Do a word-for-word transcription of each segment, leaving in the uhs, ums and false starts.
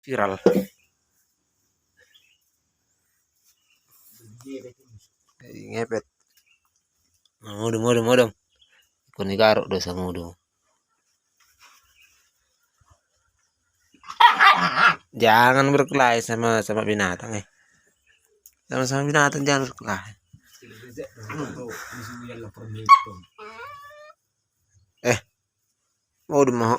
Viral. Ngepet. Modom, modom, modom. Ingkon digaruk do, modom. Jangan berkelahi sama, sama binatang, eh. Sama-sama binatang jangan berkelahi. Eh, modom ma ho.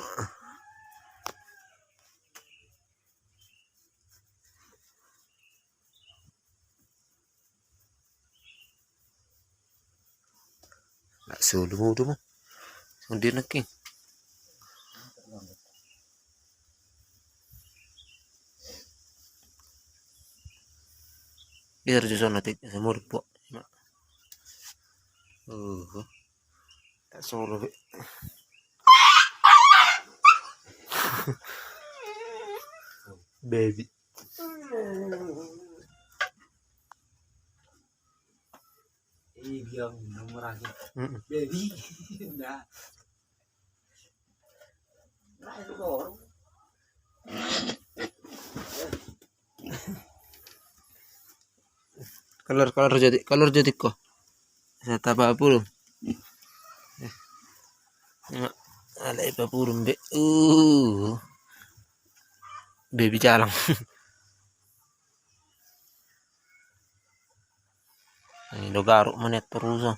Lak solu modom. Songon dia nangkin. Biar jo songon na tik, semua dipok. Uh. Tak solo be. Baby. Ih, biang nomor aku. Mm-mm. Baby. Nah. Nah, itu dorong. Kolor, kolor jadi, kolor jadi ko. Saya tapa pulu. Alai papurun be. Uh. Baby jalang. Ini do garuk ma nian torus.